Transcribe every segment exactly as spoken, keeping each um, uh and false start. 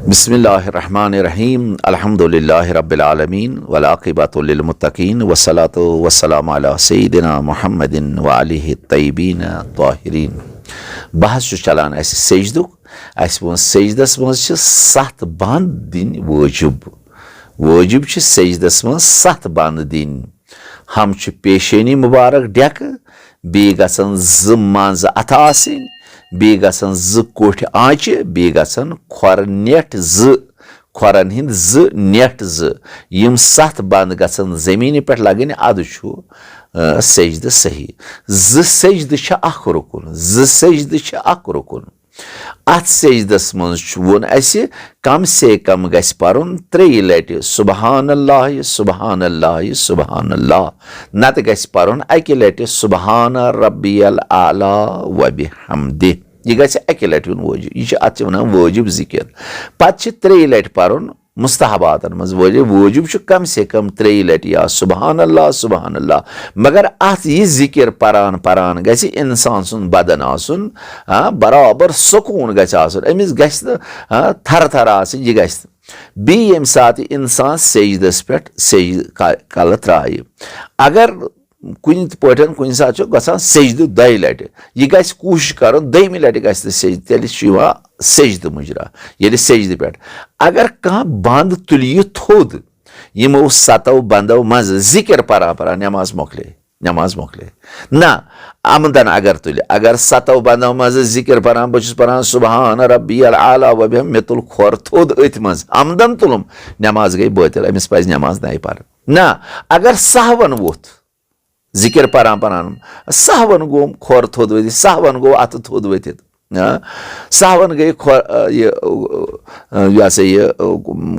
بسم اللہ الرحمن الرحیم۔ الحمد للہ رب العالمین، والعاقبۃ للمتقین، والصلاۃ والسلام علی سیدنا محمد وآلہ الطیبین الطاہرین۔ بحث چھُ چلان اَسہِ سجدُک۔ اَسہِ ووٚن سجدس منٛز چھِ ستھ بند دِنۍ وٲجب۔ وٲجب چھِ سجدس منٛز ستھ بند دِنۍ۔ ہم چھِ پیشٲنی مبارک ڈیکہٕ، بیٚیہِ گژھن زٕ منٛز اَتھٕ آسٕنۍ، بیٚیہِ گژھن زٕ کوٹھۍ آنٛچہِ، بیٚیہِ گژھن کھۄر نیٹھ زٕ، کھۄرن ہٕنٛدۍ زٕ نیٹھ زٕ۔ یِم ستھ بند گژھن زمینہِ پٮ۪ٹھ لگٕنۍ، ادٕ چھُ، آ، سجدٕ صحیح۔ زٕ سجدٕ چھِ اکھ رُکُن، زٕ سجدٕ چھِ اکھ رُکُن۔ اتھ سجدس منٛز چھُ، ووٚن اسہِ، کم سے کم گژھِ پرُن ترٛیٚیہِ لٹہِ سبحان اللہ، سبحان اللہ، سبحان اللہ۔ نتہٕ گژھِ پرُن اکہِ لٹہِ سبحان ربی الاعلیٰ و بحمدہ۔ یہِ گژھِ اکہِ لٹہِ یُن وٲجب۔ یہِ چھُ، اتھ چھِ ونان وٲجب ذکر۔ پتہٕ چھِ ترٛیٚیہِ لٹہِ پرُن مستحباتن منٛز وٲجب۔ وٲجب چھُ کم سے کم ترٛیٚیہِ لٹہِ یا سبحان اللہ، سبحان اللہ۔ مگر اتھ یہِ ذکر پران پران گژھِ انسان سُنٛد بدن آسُن، آ، برابر سکوٗن گژھِ آسُن، أمِس گژھِ نہٕ، آ، تھرٕ تھرٕ آسٕنۍ، یہِ گژھِ نہٕ۔ بیٚیہِ ییٚمہِ ساتہٕ انسان سجدس پٮ۪ٹھ سجدٕ ک-، کلہٕ ترایہِ، اگر کُنہِ تہِ پٲٹھۍ کُنہِ ساتہٕ چھُ گژھان سجدٕ دۄیہِ لٹہِ، یہِ گژھِ کوٗشِش کرُن دوٚیمہِ لٹہِ گژھِ نہٕ سجدٕ، تیٚلہِ چھُ یِوان سجدٕ مُجرا۔ ییٚلہِ سجدٕ پٮ۪ٹھ اگر کانٛہہ بند تُلہِ یہِ تھوٚد، یِمو ستو بندو منٛزٕ ذکر پران پران نماز مۄکلے، نماز مۄکلے۔ نہ، عمدن اگر تُلہِ، اگر ستو بندو منٛزٕ ذکر پران، بہٕ چھُس پران سبحان ربی الاعلیٰ و بحمدہ، مےٚ تُل کھۄر تھوٚد أتھۍ منٛز، عمدن تُلُم، نماز گٔے بٲطل، أمِس پزِ نماز نَیہِ پرٕنۍ۔ نہ، اگر سہون ووٚتھ، ذکر پران پران سہون گوٚوم کھۄر تھوٚد ؤتھِتھ، سہون گوٚو اتھٕ تھوٚد ؤتھِتھ، ہاں، سہون گٔے کھۄر، آ، یہِ، آ، یہِ ہسا یہِ، آ،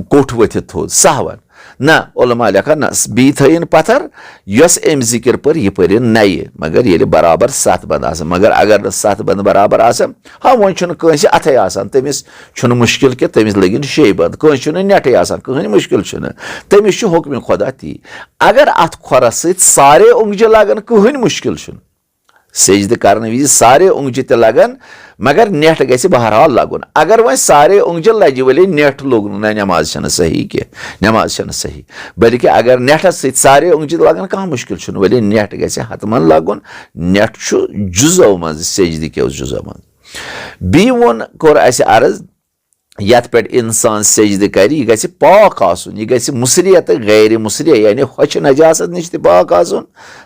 کوٚٹھ ؤتھِتھ تھوٚد، سہون۔ نہ، علماء لیکھان، نہ، بیٚیہِ تھٲیِن پتھر، یۄس أمۍ ذکر پٔر، یہِ پٔرِن نَیہِ، مگر ییٚلہِ برابر ستھ بند آسن۔ مگر اگر نہٕ ستھ بند برابر آسن، ہاں، وۄنۍ چھُنہٕ کٲنٛسہِ اتھے آسان، تٔمِس چھُنہٕ مُشکل کہِ تٔمِس لٔگِن شیٚیہِ بند، کٲنٛسہِ چھُنہٕ نیٹھٕے آسان، کٕہٕنۍ مُشکل چھُنہٕ، تٔمِس چھُ حُکمِ خۄدا تی۔ اگر اتھ کھۄرس سۭتۍ سارے اوٚنٛگجہِ لگن، کٕہٕنۍ مُشکل چھُنہٕ۔ سجدٕ کرنہٕ وِزِ سارے اوٚنٛگجہِ تہِ لگن، مگر نیٹھ گژھِ بہرحال لگُن۔ اگر وۄنۍ سارے اوٚنٛگجہِ لجہِ، ؤلے نیٹھ لوٚگ نہٕ، نہ، نماز چھنہٕ صحیح کینٛہہ، نماز چھنہٕ صحیح۔ بلکہِ اگر نیٹھس سۭتۍ سارے اوٚنٛگجہِ تہِ لگن، کانٛہہ مُشکل چھُنہٕ، ؤلے نیٹھ گژھِ حتمن لگُن۔ نیٹھ چھُ جُزو منٛز، سجدٕ کیو جُزو منٛز۔ بیٚیہِ ووٚن، کوٚر اسہِ عرض، یتھ پٮ۪ٹھ انسان سجدٕ کرِ، یہِ گژھِ پاک آسُن، یہِ گژھِ مُصریح تہٕ غیر مُصریح، یعنی ہۄچھِ نجاست نِش تہِ پاک آسُن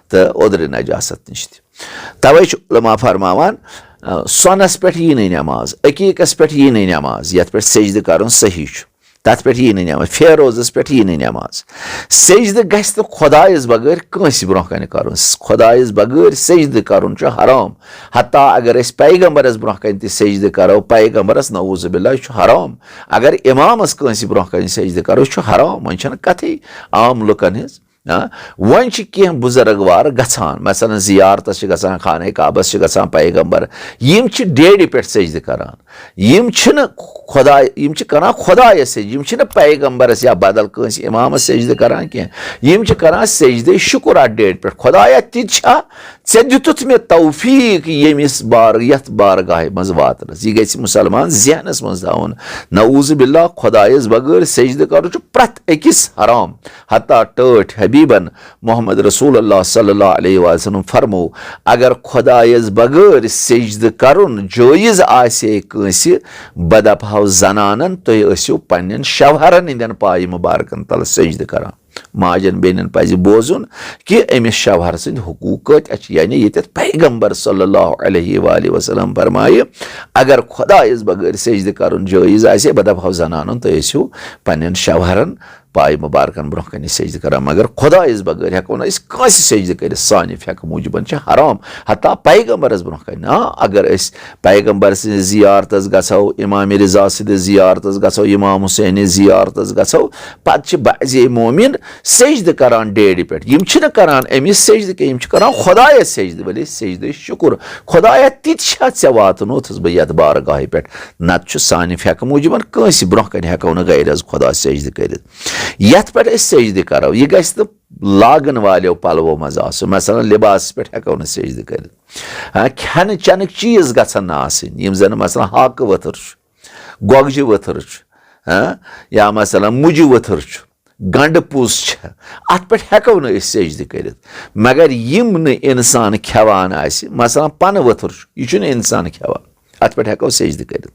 تہٕ اوٚدرِ نجاست نِش تہِ۔ توے چھُ علماء فرماوان، آ، سۄنس پٮ۪ٹھ یی نہٕ نماز، عقیقس پٮ۪ٹھ یی نہٕ نماز، یتھ پٮ۪ٹھ سجدٕ کرُن صحیح چھُ، تتھ پٮ۪ٹھ یی نہٕ نماز، فیروزس پٮ۪ٹھ یی نہٕ نماز۔ سجدٕ گژھِ نہٕ خۄدایس بغٲر کٲنٛسہِ برونٛہہ کنہِ کرُن۔ خۄدایس بغٲر سجدٕ کرُن چھُ حرام۔ حتیٰ اگر أسۍ پیغمبرس برونٛہہ کنہِ تہِ سجدٕ کرو، پیغمبرس، نعوذ باللہ، یہِ چھُ حرام۔ اگر امامس کٲنٛسہِ برونٛہہ کنہِ سجدٕ کرو، یہِ چھُ حرام، وۄنۍ چھنہٕ کتھٕے عام لُکن ہٕنٛز۔ ہاں، وۄنۍ چھِ کینٛہہ بُزرگ وار گژھان، مثلاً زیارتس چھِ گژھان، خانہ کعبس چھِ گژھان پیغمبر، یِم چھِ ڈیڈِ پٮ۪ٹھ سجدٕ کران۔ یِم چھِنہٕ خۄداے، یِم چھِ کران خۄدایس سجدٕ، یِم چھِنہٕ پیغمبرس یا بدل کٲنٛسہِ امامس سجدٕ کران کینٛہہ۔ یِم چھِ کران سجدے شُکر اتھ ڈیڈِ پٮ۪ٹھ، خۄدایا، تہِ تہِ چھا؟ ژےٚ دِتُتھ مےٚ توفیٖق ییٚمِس بار-، یَتھ بارگاہہِ منٛز واتنَس۔ یہِ گژھِ مُسلمان ذہنَس منٛز تھاوُن۔ نعوذ باللہ، خۄدایَس بغٲر سجدٕ کَرُن چھُ پرٛٮ۪تھ أکِس حرام۔ حتیٰ ٹٲٹھۍ حبیٖبَن محمد رسول اللہ صلی اللہ علیہ وسلم فرموو، اگر خۄدایَس بغٲر سجدٕ کَرُن جٲیِز آسہِ ہے کٲنٛسہِ، بہٕ دَپہٕ ہاو زنانَن، تُہۍ ٲسِو پنٛنٮ۪ن شوہرَن ہٕنٛدٮ۪ن پایہِ مُبارکَن تَل سجدٕ کَران۔ ماجن بیٚنٮ۪ن پزِ بوزُن کہِ أمِس شوہر سٕنٛدۍ حقوٗق کۭتیاہ چھِ، یعنی ییٚتٮ۪تھ پیغمبر صلی اللہ علیہ وآلہ وسلم فرمایہِ، اگر خۄدایس بغٲر سجدٕ کرُن جٲیز آسہِ ہے، بہٕ دپہٕ ہاو زنانن، تُہۍ ٲسِو پننٮ۪ن شوہرن پایہِ مُبارکن برونٛہہ کنہِ سجدٕ کران، مگر خۄدایس بغٲر ہٮ۪کو نہٕ أسۍ کٲنٛسہِ سجدٕ کٔرِتھ، سانہِ فقہٕ موٗجوٗبن چھِ حرام، حتیٰ پیغمبرس برونٛہہ کنہِ۔ آ، اگر أسۍ پیغمبر سٕنٛزِ زیارتس گژھو، امام رضا سٕنٛدِ زیارتس گژھو، امام حسینِ زیارتس گژھو، پتہٕ چھِ بعضے مومن سجدٕ کران ڈیڈِ پٮ۪ٹھ۔ یِم چھِنہٕ کران أمِس سجدٕ کینٛہہ، یِم چھِ کران خۄدایس سجدٕ۔ ؤلے سجدٕ شُکُر، خۄدایا، تہِ تہِ چھا ژےٚ واتنوتھس بہٕ یتھ بارگاہہِ پٮ۪ٹھ؟ نتہٕ چھُ سانہِ فقہٕ موٗجوٗبن کٲنٛسہِ برونٛہہ کنہِ ہٮ۪کو نہٕ غیر از خۄدا سجدٕ کٔرِتھ۔ یتھ پٮ۪ٹھ أسۍ سجدٕ کرو، یہِ گژھِ نہٕ لاگن والیو پلوو منٛز آسُن۔ مثلاً لباسس پٮ۪ٹھ ہٮ۪کو نہٕ سجدٕ کٔرِتھ۔ ہاں، کھٮ۪نہٕ چٮ۪نٕکۍ چیٖز گژھن نہٕ آسٕنۍ، یِم زن مثلاً ہاکہٕ ؤتھٕر چھُ، گۄگجہِ ؤتھٕر چھُ، ہاں؟ یا مثلاً مُجہِ ؤتھٕر چھُ، گنٛڈٕ پوٚز چھےٚ، اَتھ پٮ۪ٹھ ہٮ۪کو نہٕ أسۍ سجدٕ کٔرِتھ۔ مگر یِم نہٕ اِنسان کھٮ۪وان آسہِ، مثلاً پنہٕ ؤتھٕر چھُ، یہِ چھُنہٕ اِنسان کھٮ۪وان، اَتھ پٮ۪ٹھ ہٮ۪کو سجدٕ کٔرِتھ۔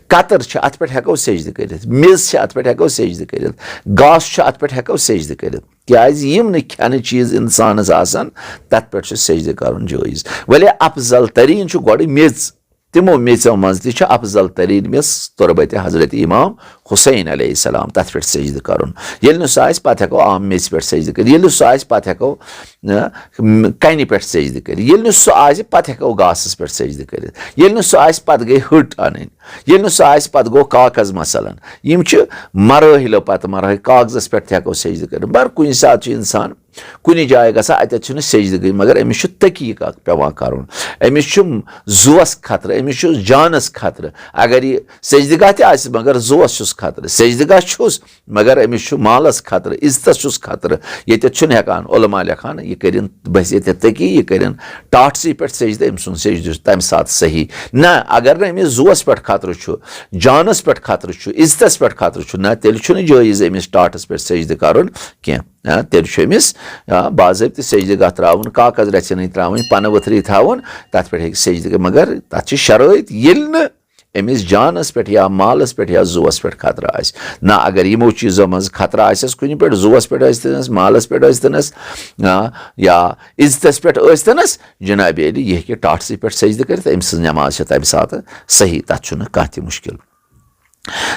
کتٕر چھِ، اَتھ پٮ۪ٹھ ہٮ۪کو سجدٕ کٔرِتھ۔ میٚژ چھِ، اَتھ پٮ۪ٹھ ہٮ۪کو سجدٕ کٔرِتھ۔ گاسہٕ چھُ، اَتھ پٮ۪ٹھ ہٮ۪کو سجدٕ کٔرِتھ۔ کیٛازِ یِم نہٕ کھٮ۪نہٕ چیٖز اِنسانَس آسَن، تَتھ پٮ۪ٹھ چھُ سجدٕ کَرُن جٲیِز۔ وَلے افضل تریٖن چھُ گۄڈٕ میٚژ۔ تِمو میٚژیو منٛز تہِ چھِ افضل تریٖن میٚژ تُربتِ حضرت امام حسین علیہ السلام، تَتھ پٮ۪ٹھ سجدٕ کَرُن۔ ییٚلہِ نہٕ سُہ آسہِ، پَتہٕ ہٮ۪کو عام میٚژِ پٮ۪ٹھ سجدٕ کٔرِتھ۔ ییٚلہِ نہٕ سُہ آسہِ، پَتہٕ ہٮ۪کو، نہ، م، کَنہِ پٮ۪ٹھ سجدٕ کٔرِتھ۔ ییٚلہِ نہٕ سُہ آسہِ، پَتہٕ ہٮ۪کو گاسَس پٮ۪ٹھ سجدٕ کٔرِتھ۔ ییٚلہِ نہٕ سُہ آسہِ، پَتہٕ گٔے ۂٹ اَنٕنۍ۔ ییٚلہِ نہٕ سُہ آسہِ، پَتہٕ گوٚو کاغذ مثلاً۔ یِم چھِ مراحلو پَتہٕ مراحل، کاغذَس پٮ۪ٹھ تہِ ہٮ۪کو سجدٕ کٔرِتھ۔ مگر کُنہِ ساتہٕ چھُ اِنسان کُنہِ جایہِ گژھان، اَتٮ۪تھ چھُنہٕ سجدٕ گٔے، مگر أمِس چھُ تقیٖق اَکھ پٮ۪وان کَرُن۔ أمِس چھُ زُوَس خطرٕ، أمِس چھُ جانَس خطرٕ۔ اگر یہِ سجدٕ گاہ تہِ آسہِ، مگر زُوَس چھُس خطرٕ۔ سجدٕ گاہ چھُس، مگر أمِس چھُ مالَس خطرٕ، عزتَس چھُس خطرٕ۔ ییٚتٮ۪تھ چھُنہٕ ہٮ۪کان، علماء لیکھان، یہِ کٔرِن بحیثیت تقی، یہِ کٔرِن ٹاٹھسٕے پٮ۪ٹھ سجدٕ، أمۍ سُنٛد سجدٕ چھُ تَمہِ ساتہٕ صحیح۔ نہ، اگر نہٕ أمِس زُوَس پٮ۪ٹھ خطرٕ چھُ، جانَس پٮ۪ٹھ خطرٕ چھُ، عزتَس پٮ۪ٹھ خطرٕ چھُ، نہ، تیٚلہِ چھُنہٕ جٲیز أمِس ٹاٹھَس پٮ۪ٹھ سجدٕ کَرُن کینٛہہ۔ آ، تیٚلہِ چھُ أمِس، آ، باضٲبطہٕ سجدٕ گاہ ترٛاوُن، کاغذ رَژھِ ہَنٕے ترٛاوٕنۍ، پَنہٕ ؤتھرٕے تھاوُن، تَتھ پٮ۪ٹھ ہیٚکہِ سجدٕ کٔرِتھ۔ مگر تَتھ چھِ شرٲیِط، ییٚلہِ نہٕ أمِس جانَس پٮ۪ٹھ یا مالَس پٮ۪ٹھ یا زُوَس پٮ۪ٹھ خطرٕ آسہِ۔ نہ، اگر یِمو چیٖزو منٛز خطرٕ آسٮ۪س کُنہِ پٮ۪ٹھ، زُوَس پٮ۪ٹھ ٲسۍتَنَس، مالَس پٮ۪ٹھ ٲسۍتَنَس، آ، یا عزتَس پٮ۪ٹھ ٲسۍتَنَس، جناب عٲلی، یہِ ہیٚکہِ ٹاٹھسٕے پٮ۪ٹھ سجدٕ کٔرِتھ، أمۍ سٕنٛز نٮ۪ماز چھےٚ تَمہِ ساتہٕ صحیح، تَتھ چھُنہٕ کانٛہہ تہِ مُشکِل۔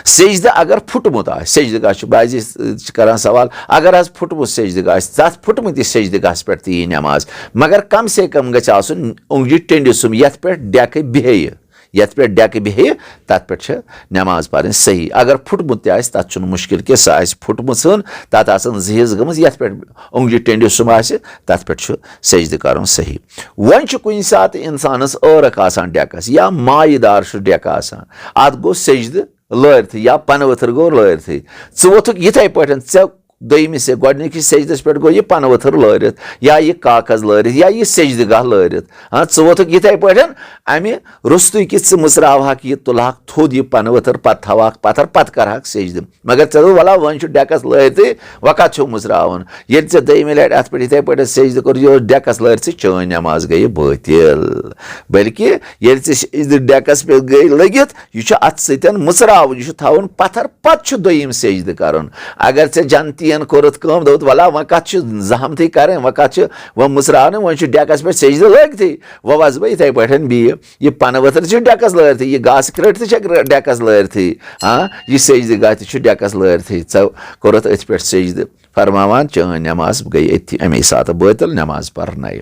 سجدٕ اگر پھُٹمُت آسہِ، سجدٕ گاہ چھُ، بعضی چھِ کران سوال، اگر حظ پھُٹمُت سجدٕ گاہ آسہِ، تَتھ پھُٹمٕتِس سجدٕ گاہَس پٮ۪ٹھ تہِ یی نٮ۪ماز، مگر کم سے کم گژھِ آسُن اوٚنٛگجہِ ٹیٚنٛڈِ سُم، یَتھ پٮ۪ٹھ ڈٮ۪کہٕ بیٚہہِ، یَتھ پٮ۪ٹھ ڈٮ۪کہٕ بیٚہہِ، تَتھ پٮ۪ٹھ چھِ نٮ۪ماز پَرٕنۍ صحیح۔ اگر پھُٹمُت تہِ آسہِ، تَتھ چھُنہٕ مُشکِل کینٛہہ، سُہ آسہِ پھُٹمُت ژھٕن، تَتھ آسَن زٕ حِصہٕ گٔمٕژ، یَتھ پٮ۪ٹھ اوٚنٛگجہِ ٹیٚنٛڈِ سُم آسہِ، تَتھ پٮ۪ٹھ چھُ سجدٕ کَرُن صحیح۔ وۄنۍ چھُ کُنہِ ساتہٕ اِنسانَس عٲرَق آسان ڈٮ۪کَس یا مایہِ دار چھُ ڈٮ۪کہٕ آسان، اَتھ گوٚو سجدٕ لٲرتھٕے یا پنہٕ ؤتھٕر گوٚو لٲرتھٕے۔ ژٕ ووٚتھُکھ یِتھَے پٲٹھۍ، ژےٚ دوٚیمِس یا گۄڈٕنِکِس سجدَس پٮ۪ٹھ گوٚو یہِ پنہٕ ؤتھٕر لٲرِتھ یا یہِ کاغذ لٲرِتھ یا یہِ سجدٕ گاہ لٲرِتھ۔ ہاں، ژٕ ووٚتھُکھ یِتھَے پٲٹھۍ، اَمہِ روٚستُے کہِ ژٕ مٕژراوہَکھ یہِ، تُلہَکھ تھوٚد یہِ پنہٕ ؤتھٕر، پَتہٕ تھاوہَکھ پَتھَر، پَتہٕ کَرٕہَکھ سجدٕ۔ مگر ژےٚ دوٚپ، وَلہ، وۄنۍ چھُ ڈٮ۪کَس لٲرتھٕے، وۄنۍ کَتھ چھُو مٕژراوُن؟ ییٚلہِ ژےٚ دوٚیمہِ لَٹہِ اَتھ پٮ۪ٹھ یِتھَے پٲٹھۍ سجدٕ کوٚر، یہِ اوس ڈٮ۪کَس لٲرتھٕے، چٲنۍ نٮ۪ماز گٔیہِ بٲطِل۔ بلکہِ ییٚلہِ ژےٚ سجدٕ ڈٮ۪کَس پٮ۪ٹھ گٔے لٔگِتھ، یہِ چھُ اَتھ سۭتۍ مٕژراوُن، یہِ چھُ تھاوُن پَتھَر، پَتہٕ چھُ دوٚیِم سجدٕ کَرُن۔ اگر ژےٚ جنتیَن کوٚرُتھ کٲم، دوٚپُتھ، وَلہ، وۄنۍ کَتھ چھُ زحمتٕے کَرٕنۍ، وۄنۍ کَتھ چھُ، وۄنۍ مٕژراونہٕ، وۄنۍ چھُ ڈٮ۪کَس پٮ۪ٹھ سجدٕ لٲگتھٕے، وۄنۍ وَسہٕ بہٕ یِتھَے پٲٹھۍ بیٚیہِ۔ یہِ پنہٕ ؤتھٕر چھِ ڈٮ۪کَس لٲرتھٕے، یہِ گاسہٕ کرٛٹھ تہِ چھےٚ گرٛ-، ڈٮ۪کَس لٲرتھٕے۔ ہاں، یہِ سجدٕ گاہ تہِ چھُ ڈٮ۪کَس لٲرتھٕے۔ ژےٚ کوٚرُتھ أتھۍ پٮ۪ٹھ سجدٕ۔ فرماوان، چٲنۍ نٮ۪ماز گٔے أتھی، اَمے ساتہٕ بٲطِل، نٮ۪ماز پَرنَے۔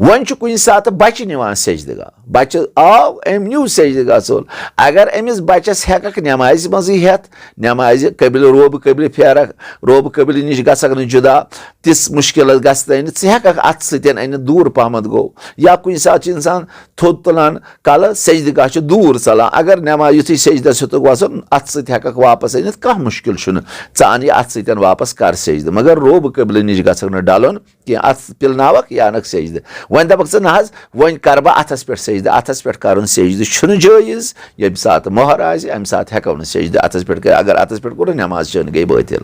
وۄنۍ چھُ کُنہِ ساتہٕ بَچہٕ نِوان سجدٕ گاہ۔ بَچہٕ آو، أمۍ نیوٗ سجدٕ گاہ ژوٚل۔ اگر أمِس بَچَس ہٮ۪کَکھ نٮ۪مازِ منٛزٕے ہٮ۪تھ، نٮ۪مازِ قبلہٕ، روبہٕ قبلہٕ پھیرَکھ، روبہٕ قبلہٕ نِش گژھَکھ نہٕ جُدا، تِژھ مُشکِلَت گژھِ نہٕ أنِتھ، ژٕ ہٮ۪کَکھ اَتھٕ سۭتۍ أنِتھ دوٗر پَہمَتھ گوٚو۔ یا کُنہِ ساتہٕ چھُ اِنسان تھوٚد تُلان کَلہٕ، سجدٕ گاہ چھُ دوٗر ژَلان۔ اگر نٮ۪ماز یُتھُے سجدَس ہیوٚتُکھ وَسُن، اَتھٕ سۭتۍ ہٮ۪کَکھ واپَس أنِتھ، کانٛہہ مُشکِل چھُنہٕ۔ ژٕ اَن یہِ اَتھٕ سۭتۍ واپَس، کَر سجدٕ۔ مگر روبہٕ قبلہٕ نِش گژھَکھ نہٕ ڈَلُن کینٛہہ، اَتھ پِلناوَکھ یہِ اَنَکھ سجدٕ۔ وۄنۍ دَپَکھ ژٕ، نہ حظ، وۄنۍ کَرٕ بہٕ اَتھَس پٮ۪ٹھ سجدٕ، اَتھَس پٮ۪ٹھ کَرُن سجدٕ چھُنہٕ جٲیِز۔ ییٚمہِ ساتہٕ مۄہَر آسہِ، اَمہِ ساتہٕ ہٮ۪کو نہٕ سجدٕ اَتھَس پٮ۪ٹھ کٔرِتھ۔ اگر اَتھَس پٮ۪ٹھ کوٚرُن، نٮ۪ماز چٲنۍ گٔے بٲطِل۔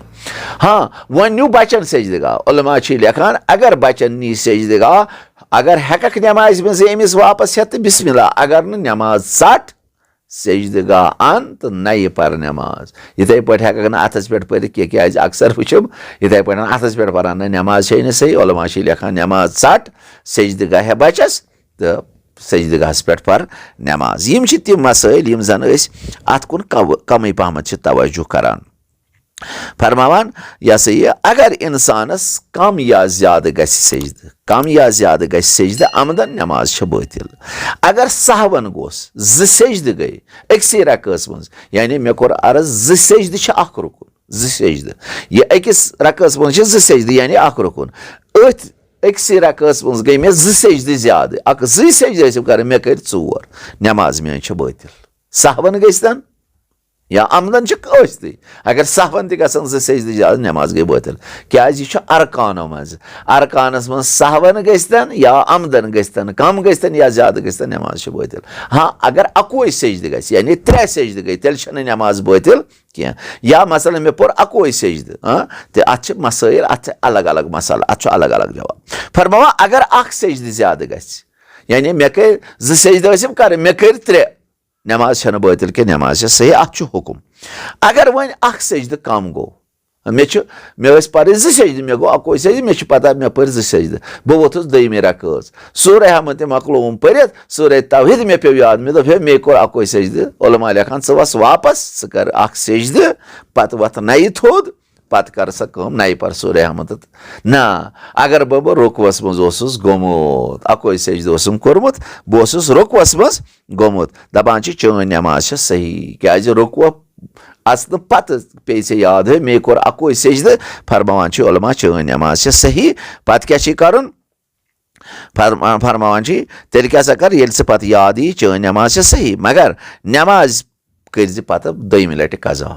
ہاں، وۄنۍ نیوٗ بَچَن سجدٕ گاہ۔ علماء چھِ لیکھان، اگر بَچَن نی سجدٕ گاہ، اگر ہٮ۪کَکھ نٮ۪مازِ منٛزٕے أمِس واپَس ہٮ۪تھ تہٕ بسم اللہ، اگر نہٕ، نٮ۪ماز ژَٹ، سجدٕ گاہ اَن تہٕ نَیہِ پَر نٮ۪ماز۔ یِتھَے پٲٹھۍ ہٮ۪کَکھ نہٕ اَتھَس پٮ۪ٹھ پٔرِتھ کینٛہہ، کیٛازِ اکثر وٕچھُم یِتھَے پٲٹھۍ اَتھَس پٮ۪ٹھ پَران نہٕ، نٮ۪ماز چھے نہٕ صحیح۔ علماء چھِ لیکھان، نٮ۪ماز ژَٹ، سجدٕ گاہ ہٮ۪تھ بَچَس تہٕ سجدٕ گاہَس پٮ۪ٹھ پَر نٮ۪ماز۔ یِم چھِ تِم مسٲیِل یِم زَن أسۍ اَتھ کُن کَو-، کَمٕے پَہمَتھ چھِ توجہ کَران۔ فرماوان، یہِ ہسا یہِ، اگر اِنسانَس کم یا زیادٕ گژھِ سجدٕ، کم یا زیادٕ گژھِ سجدٕ عمدن، نٮ۪ماز چھےٚ بٲطِل۔ اگر سہون گوٚس، زٕ سجدٕ گٔے أکسٕے رکٲژ منٛز، یعنی مےٚ کوٚر عرض، زٕ سجدٕ چھِ اکھ رُکُن، زٕ سجدٕ۔ یہِ أکِس رکٲژ منٛز چھِ زٕ سجدٕ، یعنی اکھ رُکُن۔ أتھۍ أکسٕے رکٲژ منٛز گٔے مےٚ زٕ سجدٕ زیادٕ، اکھ، زٕے سجدٕ ٲسِم کرٕنۍ، مےٚ کٔرۍ ژور، نٮ۪ماز میٲنۍ چھےٚ بٲطِل۔ سہون گٔژھتن، یا عمدن چھِ ٲستٕے۔ اگر سہون تہِ گژھن زٕ سجدٕ زیادٕ، نماز گٔے بٲطِل۔ کیازِ؟ یہِ چھُ ارکانو منٛز۔ ارکانس منٛز سہون گٔژھتن یا عمدن گٔژھتن، کم گٔژھتن یا زیادٕ گٔژھتن، نماز چھِ بٲطِل۔ ہاں، اگر اکوے سجدٕ گژھِ، یعنی ترٛےٚ سجدٕ گٔے، تیٚلہِ چھنہٕ نماز بٲطِل کینٛہہ۔ یا مثلاً مےٚ پوٚر اکوے سجدٕ، ہاں، تہٕ اتھ چھِ مسٲیل، اتھ چھِ الگ الگ مسلہٕ، اتھ چھُ الگ الگ جواب۔ فرماوان، اگر اکھ سجدٕ زیادٕ گژھِ، یعنی مےٚ کٔرۍ زٕ سجدٕ ٲسِم کرٕنۍ، مےٚ کٔرۍ ترٛےٚ، نماز چھنہٕ بٲطِل کینٛہہ، نماز چھےٚ صحیح، اتھ چھُ حکم۔ اگر وۄنۍ اکھ سجدٕ کم گوٚو، مےٚ چھُ، مےٚ ٲسۍ پرٕنۍ زٕ سجدٕ، مےٚ گوٚو اکوے سجدٕ، مےٚ چھُ پتہ مےٚ پٔرۍ زٕ سجدٕ، بہٕ ووتھُس دوٚیمہِ رکٲژ، سورہ ہمن تہِ مۄکلووُم پٔرِتھ، سورہ توحید مےٚ پیوٚو یاد، مےٚ دوٚپ، ہے، مے کوٚر اکوے سجدٕ۔ علماء لیکھان، ژٕ وَس واپس، ژٕ کر اکھ سجدٕ، پتہٕ وۄتھ نَیہِ تھوٚد، پتہٕ کر سا کٲم، نَیہِ پر سورہ ہمن تہٕ۔ نہ، اگر بہٕ، بہٕ رُکوَس منٛز اوسُس گوٚمُت، اکوے سجدٕ اوسُم کوٚرمُت، بہٕ اوسُس رُکوَس منٛز گوٚمُت، دپان چھِ، چٲنۍ نماز چھےٚ صحیح، کیازِ رُکوَ اژنہٕ پتہٕ پیٚیہِ ژےٚ یاد، ہے، مے کوٚر اکوے سجدٕ۔ فرماوان چھِ علماء، چٲنۍ نماز چھےٚ صحیح۔ پتہٕ کیٛاہ چھِ کرُن؟ فرما-، فرماوان چھِ، تیٚلہِ کیٛاہ سا کر، ییٚلہِ ژٕ پتہٕ یاد یی، چٲنۍ نماز چھےٚ صحیح، مگر نماز کٔرۍ زِ پتہٕ دوٚیمہِ لٹہِ قضا۔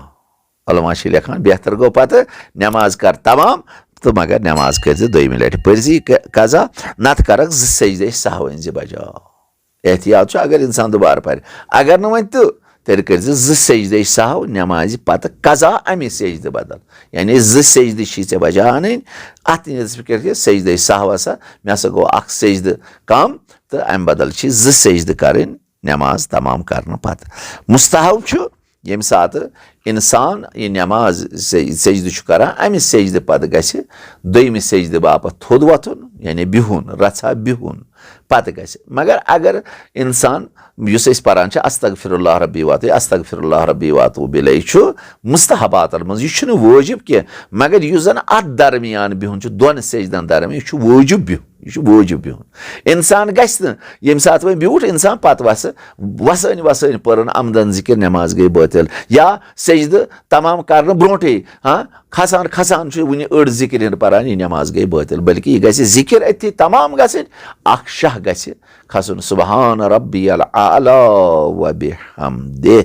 علماء چھِ لیکھان، بہتر گوٚو پتہٕ نماز کر تمام، تہٕ مگر نماز کٔرۍ زِ دوٚیمہِ لٹہِ، پٔرۍ زِ یہِ ق-، قضا، نتہٕ کرکھ زٕ سجدے سہوٕنۍ زِ بجا۔ احتیاط چھُ، اگر انسان دوبارٕ پرِ۔ اگر نہٕ وۄنۍ تہٕ، تیٚلہِ کٔرۍ زِ زٕ سجدے سہو نمازِ پتہٕ قضا، امی سجدٕ بدل۔ یعنی زٕ سجدٕ چھی ژےٚ بجا انٕنۍ۔ اتھ نیتس پٮ۪ٹھ کٔرۍ زِ سجدے سہو ہسا، مےٚ ہسا گوٚو اکھ سجدٕ کم، تہٕ امہِ بدل چھی زٕ سجدٕ کرٕنۍ نماز تمام کرنہٕ پتہٕ۔ مستحب چھُ، ییٚمہِ ساتہٕ انسان یہِ نماز سج-، سجدٕ چھُ کران، امہِ سجدٕ پتہٕ گژھِ دوٚیمہِ سجدٕ باپتھ تھوٚد وۄتھُن، یعنی بِہُن، رژھا بِہُن، پتہٕ گژھِ۔ مگر اگر انسان، یُس أسۍ پران چھِ، استغفر اللہ ربی واتو، استغفر اللہ ربی واتو بِلے چھُ مستحباتن منٛز، یہِ چھُنہٕ وٲجب کینٛہہ، مگر یُس زن اتھ درمیان بِہُن چھُ، دۄن سجدن درمیان، یہِ چھُ وٲجب بِہُن۔ یہِ چھُ وٲجِب بِہُن۔ انسان گژھِ نہٕ ییٚمہِ ساتہٕ وۄنۍ بیوٗٹھ انسان پتہٕ وسہٕ، وسٲنۍ وسٲنۍ پٔرٕن عمدن ذکر، نماز گٔے بٲطِل۔ یا سجدٕ تمام کرنہٕ برونٹھٕے، ہاں، کھسان کھسان چھُ وُنہِ أڑ ذکر ہن پران، یہِ نماز گٔے بٲطِل۔ بلکہِ یہِ گژھِ ذکر أتھی تمام گژھٕنۍ، اکھ شاہ گژھِ کھسُن، سبحان ربی الاعلی و بحمدہ۔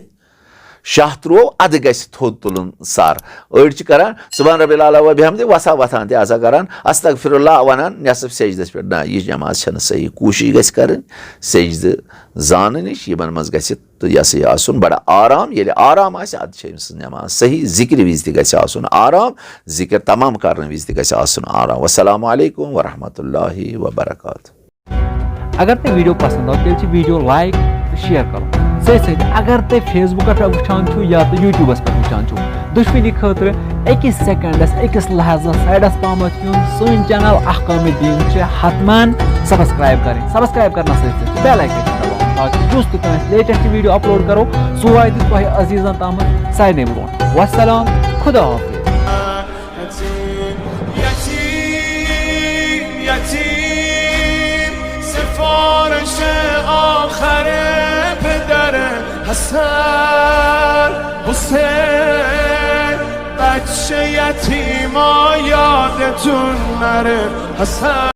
شاہ تروو، ادٕ گژھِ تھوٚد تُلُن سر۔ أڑۍ چھِ کران سبحان ربی الاعلیٰ و بحمدہ، وسا وتھان تہِ آسان کران استغفر اللہ ونان نصف سجدس پٮ۪ٹھ۔ نہ، یہِ نماز چھنہٕ صحیح۔ کوٗشش گژھِ کرٕنۍ سجدٕ زاننٕچ، یِمن منٛز گژھِ تہٕ یہِ ہسا یہِ آسُن بڑٕ آرام۔ ییٚلہِ آرام آسہِ، ادٕ چھِ أمۍ سٕنٛز نماز صحیح۔ ذکرِ وِزِ تہِ گژھِ آسُن آرام، ذکر تمام کرنہٕ وِزِ تہِ گژھِ آسُن آرام۔ والسلام علیکم ورحمۃ اللہ وبرکاتہ۔ اگر تۄہہِ ویڈیو پسند آو، تیٚلہِ چھِ ویڈیو لایک تہٕ شیئر کرُن۔ سۭتۍ سۭتۍ اگر تُہۍ فیس بُکس پٮ۪ٹھ وٕچھان چھِو یا تہٕ یوٗٹیوٗبس پٮ۪ٹھ وٕچھان چھِو، دۄشوٕنی خٲطرٕ أکِس سیکنڈس، أکِس لحظس سایڈس پہمتھ یُن، سٲنۍ چینل احکام دین چھِ حتماً سبسکرائب کرٕنۍ۔ سبسکرائب کرنس سۭتۍ سۭتۍ چھِ بیل آیکن تہِ دباوُن، تاکہِ یُس تہِ کانٛہہ لیٹسٹ ویڈیو اپلوڈ کرو، سُہ واتہِ تۄہہِ عزیزن تامتھ سارنٕے برونٛٹھ۔ والسلام، خدا حافظ۔ یتیم، یتیم، یتیم، سفارش آخر پدر حسن، حسین، بچه یتیما یادتون نره حسن.